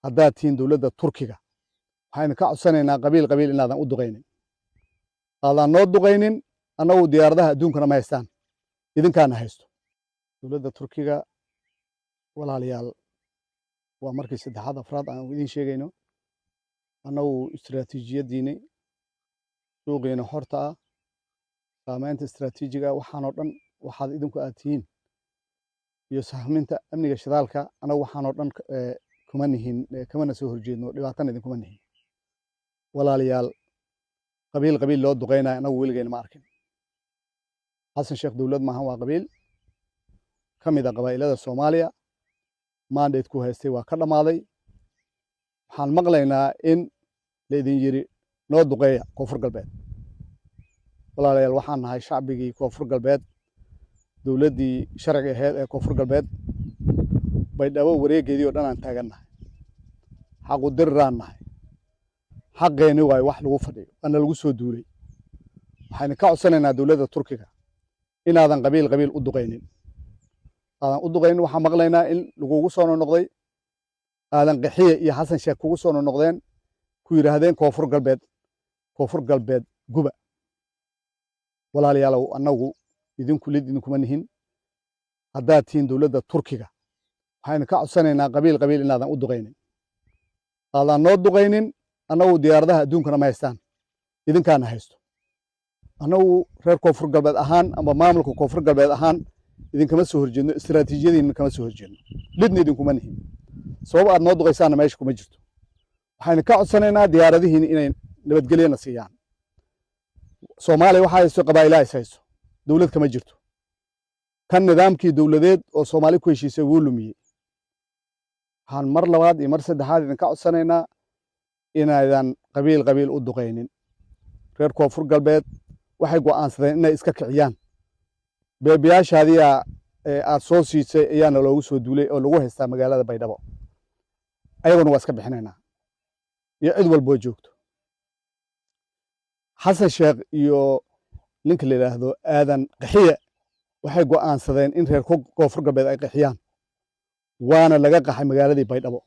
Haddaad tihiin dowladda Turkiga, waxaynu ka codsanaynaa qabiil qabiil inaadan u duqaynin, aadan noo duqaynin. Annagu diyaaradaha adduunkana ma haystaan, idinkaana haysto. Dowladda Turkiga, walaalayaal, waa markii saddexaad, afraad aan idiin sheegayno. Annagu istiraatiijiyaddiini, suuqiina xorta ah, saameynta istiraatiijiga, waxaanoo dhan waxaad idinku aad tihiin iyo sahminta amniga shidaalka, annagu waxaanoo dhan kuma nihin, kamana soo horjeedno, dhibaatana idinkuma nihin. Walaalayaal, qabiil qabiil loo duqaynayo annagu weligeyna ma arkin. Xasan Sheekh dowlad maahan, waa qabiil ka mid a qabaa'ilada Soomaaliya. Mandate ku haystay waa ka dhammaaday. Waxaan maqlaynaa in la idin yiri noo duqeeya Koonfur Galbeed. Walaalayaal, waxaan nahay shacbigii Koonfur Galbeed, dowladdii sharciga ahayd ee Koonfur Galbeed. Baydhabo wareegeedii oo dhan aan taagannahay, xaqudiriraan nahay, xaqeeni waayo wax lagu fadhiyo, waana lagu soo duulay. Waxaynu ka codsanaynaa dowladda Turkiga inaadan qabiil qabiil u duqaynin, aadan u duqaynin. Waxaan maqlaynaa in lagugu soo noqnoqday, Aadan Qaxiye iyo Xasan Sheekh kugu soo noqnoqdeen, ku yidhaahdeen Koonfur Galbeed, Koonfur Galbeed guba. Walaalayaalow, annagu idinku lid idinkuma nihin. Haddaad tihiin dowladda Turkiga, waxaynu ka codsanaynaa qabiil qabiil inaadan u duqaynin, aadan noo duqaynin. Annagu diyaaradaha adduunkana ma haystaan, idinkaana haysto. Annagu reer Koonfur Galbeed ahaan ama maamulka Koonfur Galbeed ahaan idinkama soo horjeedno, istiraatiijiyadiina kama soo horjeedno, lidna idinkuma nihin. Sabab aad noo duqaysaanna meesha kuma jirto. Waxaynu ka codsanaynaa diyaaradihiina inay nabadgelyana siiyaan. Soomaaliya waxaa haysto qabaa'ilaa is haysto, dowlad kama jirto. Kan nidaamkii dowladeed oo Soomaali ku heshiisay wuu lumiyey. Waxaan mar labaad iyo mar saddexaad idinka codsanaynaa inaydan qabiil qabiil u duqaynin. Reer Koonfur Galbeed waxay go'aansadeen inay iska kiciyaan. Beebiyaashaadiyaa aad soo siisay ayaana loogu soo duulay oo lagu haystaa magaalada Baydhabo. Ayaguna waa iska bixinaynaa iyo cid walboo joogto. Xasan Sheekh iyo ninka la yidhaahdo Aadan Qaxiye waxay go'aansadeen in reer Koonfur Galbeed ay qaxiyaan, waana laga qaxay magaaladii Baydhabo.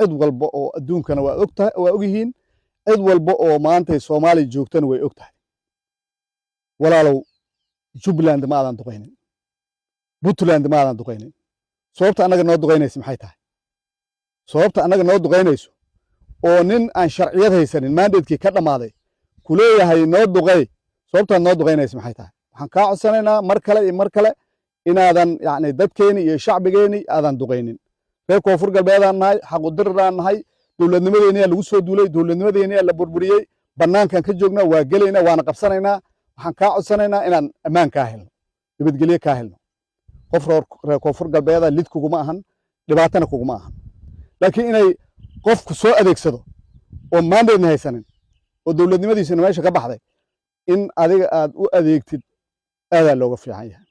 Cid walba oo adduunkana waa ogtahay, waa ogyihiin. Cid walba oo maantay Soomaaliya joogtana way og tahay. Walaalow, Jubbaland ma aadan duqaynin, Puntland ma aadan duqaynin. Sababta annaga noo duqaynaysa maxay tahay? Sababta annaga noo duqaynayso oo nin aan sharciyad haysanin, mandatekii ka dhammaaday, ku leeyahay noo duqay, sababtaad noo duqaynaysa maxay tahay? Waxaan kaa codsanaynaa mar kale iyo mar kale inaadan yacni dadkeeni iyo shacbigeeni aadan duqaynin. Reer Koonfur Galbeedaan nahay, xaqudiriraan nahay. Dowladnimadeeniyaa lagu soo duulay, dowladnimadeeniyaa la burburiyey. Bannaankan ka joognaa, waa gelaynaa, waana qabsanaynaa. Waxaan kaa codsanaynaa inaan ammaan kaa helno, nabadgelye kaa helno. Qof reer Koonfur Galbeeda lid kuguma ahan, dhibaatana kuguma ahan, laakiin inay qofku soo adeegsado oo mandatena haysanin oo dowladnimadiisuna meesha ka baxday in adiga aad u adeegtid aadaa looga fiican yahay.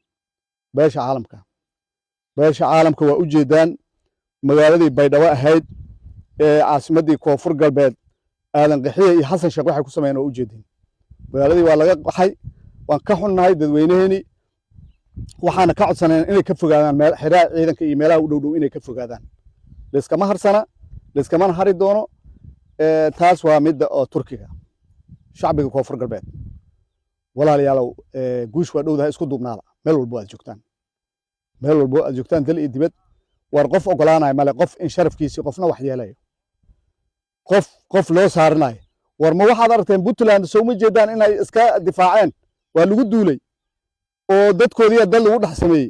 Beesha caalamka, beesha caalamka waa u jeedaan magaaladii Baydhabo ahayd ee caasimaddii Koonfur Galbeed, Aadan Qaxiye iyo Xasan Sheekh waxay ku sameeyeen waa u jeedeen. Magaaladii waa laga qaxay, waan ka xunnahay dadweyneheeni. Waxaana ka codsanayna inay ka fogaadaan meel xeraa ciidanka iyo meelaha u dhow dhow inay ka fogaadaan. Layskama harsana, layskamana hari doono. Taas waa midda oo Turkiga. Shacbiga Koonfur Galbeed, walaalayaalow, guush waa dhowdahay, isku duubnaada meel walbo aad joogtaan, meel walbo aad joogtaan, dal iyo dibad. War qof ogolaanaya male qof in sharafkiisii qofna wax yeelayo, qof qof loo saarinayo. War ma waxaad aragteen Puntland? Soo ma jeedaan inay iska difaaceen? Waa lagu duulay oo dadkoodiiya dad lagu dhex sameeyey.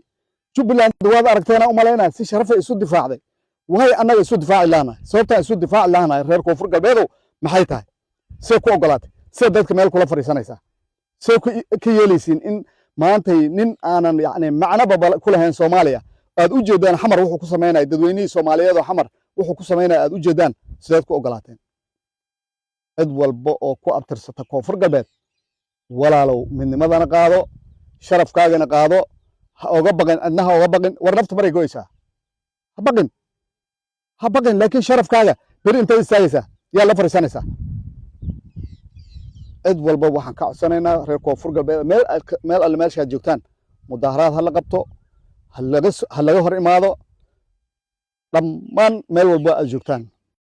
Jubbaland waad aragteena u malaynaya, si sharafay isu difaacday. Way annaga isu difaaci laanahay? Sababtaan isu difaaci laanahay reer Koonfur Galbeedow maxay tahay? See ku ogolaatay? See dadka meel kula fadhiisanaysaa? See ka yeelaysiin in maantay nin aanan yacni macnoba ku lahayn Soomaaliya, aad u jeedaan Xamar wuxuu ku samaynaya, dadweynihii Soomaaliyeed oo Xamar wuxuu ku samaynaya aad u jeedaan, sideed ku ogolaateen? Cid walba oo ku abtirsata Koonfur Galbeed, walaalow, midnimadana qaado, sharafkaagana qaado. Ha oga baqin cidna, ha oga baqin. War nafta maray go'aysaa, ha baqin, ha baqin, laakiin sharafkaaga beri intaad istaagaysaa yaa la fadhiisanaysaa? Cid walba waxaan ka codsanaynaa reer Koonfur Galbeed, meel meel alle meeshaad joogtaan, mudaaharaad ha la qabto, ha laga hor imaado dhammaan meel walba aad joogtaan.